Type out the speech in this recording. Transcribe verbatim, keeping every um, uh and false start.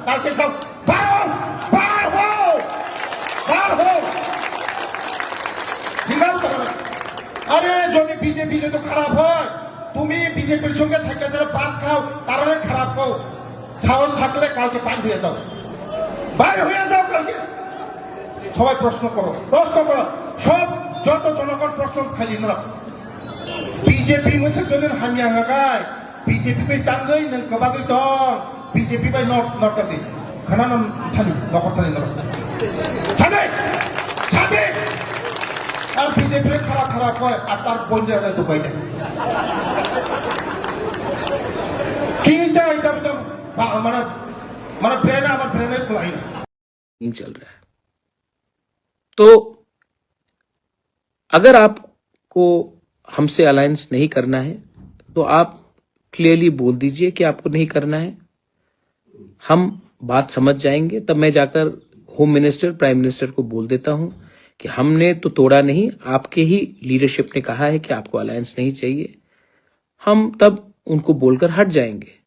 কালকে যাও, বার হও, বার হও, বার হও। ঠিক আছে? আরে, যদি বিজেপি যদি খারাপ হয়, তুমি বিজেপির সঙ্গে থেকে সেটা ভাত খাও, তারারে খারাপ খাও, সাহস থাকলে কালকে বাইর হয়ে যাও, বাইর হয়ে যাও কালকে। সবাই প্রশ্ন করো, প্রশ্ন করো, সব যত জনগণ প্রশ্ন খালি নরা। বিজেপি মুসে জনের হামিয়া হাগায়, BJP bai tangwi nwng kwbagwi tong, BJP bai nok nok tadi. Khana no thani, nokor thani nok. Thani, thani. Ar BJP খারাপ খারাপ হয়, আর তার বন্ধু একটা দুবাই দেয়। কি এটা, এটা, এটা, মানে, মানে, ব্রেন আমার ব্রেনে খোলাই না। नहीं चल रहा है। तो अगर आपको हमसे अलायंस नहीं करना है, तो आप क्लियरली बोल दीजिए कि आपको नहीं करना है। हम बात समझ जाएंगे। तब मैं जाकर होम मिनिस्टर, प्राइम मिनिस्टर को बोल देता हूं कि हमने तो तोड़ा नहीं, आपके ही लीडरशिप ने कहा है कि आपको अलायंस नहीं चाहिए। हम तब उनको बोलकर हट जाएंगे।